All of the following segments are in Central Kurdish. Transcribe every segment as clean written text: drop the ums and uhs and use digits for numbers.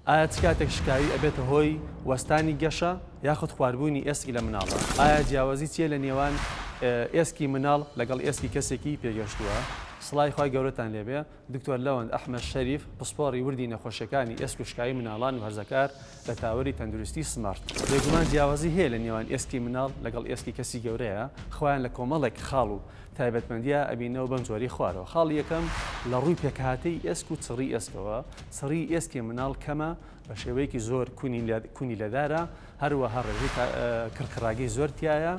ئایا چ کاتێک شکاوی ئەبێتە هۆی وەستانی گەشە یاخود خواربوونی ئێسک لە مناڵا؟ ئایا جیاوازی چیە لە نێوان ئێسکی مناڵ لەگەڵ ئێسکی کەسێکی پێگەشتووە؟ سڵاوی خوای گەورەتان لێبێ دکتۆر لەوەند ئەحمەد شەریف پسپۆڕی وردی نەخۆشیەکانی ئێسک و شکاوی مناڵان و هەرزەکار لە تاوەری تەندروستی سمارت. بێگومان جیاوازی هەیە لە نێوان ئێسکی مناڵ لەگەڵ ئێسکی کەسی گەورەیە، خۆیان لە کۆمەڵێک خاڵ و تایبەتمەندیە ئەبینەوە بەم جۆرەی خوارەوە، خاڵی یەکەم، لە ڕووی پێکهاتەی ئێسک و چڕی ئێسکەوە، چڕی ئێسکی مناڵ کەمە بە شێوەیەکی زۆر کونی لەدارە، هەروەها ڕێژەی کڕکڕاگەی زۆر تیایە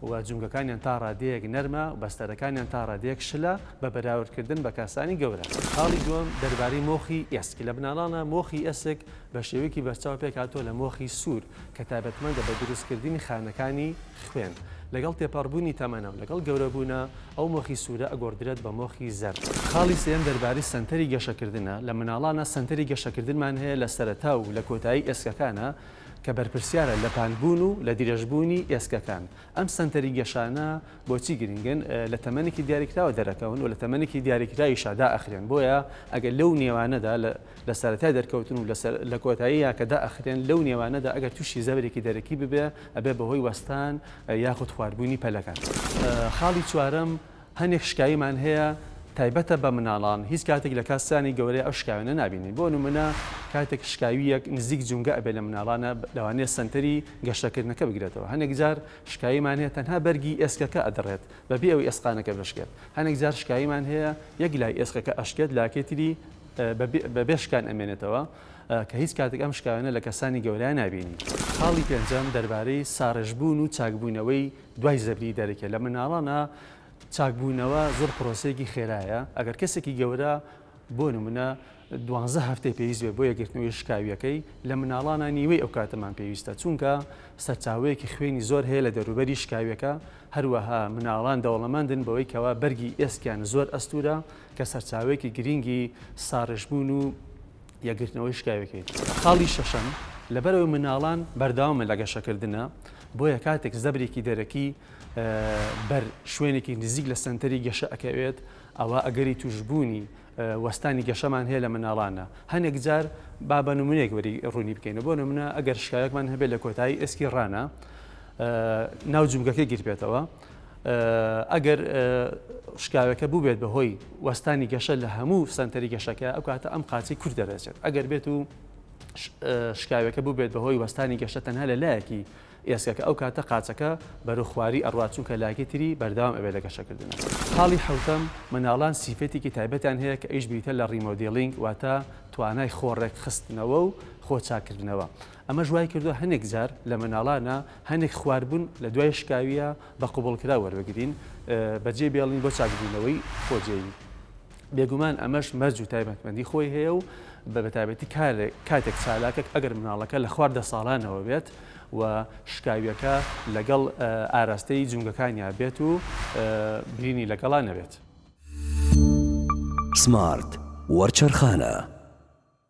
و جومگەکانیان تا ڕادەیەک نەرمە و بەستەرەکانیان تا ڕادەیەک شلە بە بەراوردکردن بە کەسانی گەورە. خاڵی دووەم، دەربارەی مۆخی ئێسک، لە مناڵانە مۆخی ئێسک بە شێوەیەکی بەرچاو پێکهاتووە لە مۆخی سوور کە تایبەتمەندە بە دروستکردنی خانەکانی خوێن. لەگەڵ تێپەڕبوونی تەمەنە و لەگەڵ گەورەبوونە ئەو مۆخی سوورە ئەگۆڕدرێت بە مۆخی زەرد. خاڵی سێیەم دەربارەی سەنتەری گەشەکردنە، لە مناڵانا سەنتەری گەشەکردنمان هەیە لە سەرەتا و لە کۆتایی ئێسکەکانا کە بەرپرسیارە لە پانبوون و لە درێژبوونی ئێسکەکان. ئەم سەنتەری گەشانە بۆچی گرنگن؟ لە تەمەنێکی دیاریکراوە دەرەکەون و لە تەمەنێکی دیاریکراویشا دائەخرێن، بۆیە ئەگەر لەو نێوانەدا لە سەرەتای دەرکەوتن و لە کۆتاییا کە دائەخرێن لەو نێوانەدا ئەگەر تووشی زەبرێکی دەرەکی ببێ ئەبێ بەهۆی وەستان یاخود خواربوونی پەلەکان. خاڵی چوارەم، هەنێک شکاویمان هەیە تایبەتە بە مناڵان هیچ کاتێک لە کەسانی گەورەی ئەو شکاوێنە نابینین بۆ نمونە کاتێک شکاویەک نزیک جومگە ئەبێ لە مناڵانە لەوانەیە سەنتەری گەشەکردنەکە بگرێتەوە هەنێک جار شکاویمان هەیە تەنها بەرگی ئێسکەکە ئەدڕێت بەبێ ئەوەی ئێسقانەکە بشکێت هەنێک جار شکاویمان هەیە یەک لای ئێسکەکە ئەشکێت لاکەی تری بەبێ شکان ئەمێنێتەوە کە هیچ کاتێک ئەم شکاوێنە لە کەسانی گەورەیا نابینی. خاڵی پێنجەم دەربارەی ساڕێژبوون و چاکبوونەوەی دوای زەبری دەرەکیە لە مناڵانا چاکبوونەوە زۆر پرۆسەیەکی خێرایە ئەگەر کەسێکی گەورە بۆ نمونە دوانزە هەفتەی پێویست بێت بۆ یەکگرتنەوەی شکاویەکەی لە مناڵانا نیوەی ئەو کاتەمان پێویستە چونکە سەرچاوەیەکی خوێنی زۆر هەیە لە دەوروبەری شکاویەکە هەروەها مناڵان دەوڵەمەندن بەوەی کەوا بەرگی ئێسکیان زۆر ئەستورە کە سەرچاوەیەکی گرینگی ساڕێژبوون و یەکگرتنەوەی شکاوێکەی. خاڵی شەشەم، لەبەرئەوەی منداڵان بەردەوامن لە گەشەکردنا، بۆیە کاتێک زەبرێکی دەرەکی بەر شوێنێکی نزیک لە سەنتەری گەشە ئەکەوێت، ئەوا ئەگەری تووشبوونی وەستانی گەشەمان هەیە لە منداڵانا. هەنێک جار با بە نمونەیەک وەری ڕوونی بکەینەوە، بۆ نمونە ئەگەر شکاوێکمان هەبێت لە کۆتایی ئێسکی ڕانا ناو جومگەکەی گرتبێتەوە، ئەگەر شکاوەکە بووبێت بەهۆی وەستانی گەشە لە هەموو سەنتەری گەشەکە ئەو کاتە ئەم قاچەی کورت دەرەچێت ئەگەر بێت و شکاوەکە بووبێت بەهۆی وەستانی گەشە تەنها لە لایەکی ئێسکەکە ئەو کاتە قاچەکە بەرەو خواری ئەڕوات چونکە لاکی تری بەردەوام ئەبێت لە گەشەکردن. خاڵی حەوتەم، مناڵان سیفەتێکی تایبەتیان هەیە کە ئەویش بریتیە لە remodeling واتە توانای خۆ ڕێکخستنەوە و خۆ چاککردنەوە ئەمەش وای کردووە هەنێک جار لە مناڵانا هەنێک خواربوون لە دوای شکاوییە بە قبوڵکراو وەربگرین بەجێ بێڵین بۆ چاکبوونەوەی خۆجێیی. بێگومان ئەمەش مەرج و تایبەتمەندی خۆی هەیە و بە بەتایبەتی کاتێک چالاکە ئەگەر مناڵەکە لە خوار دە ساڵانەوە بێت و شکاوییەکە لەگەڵ ئاراستەی جومگەکانیا بێت و برینی لەگەڵا نەبێت. سمارت وەرچەرخانە.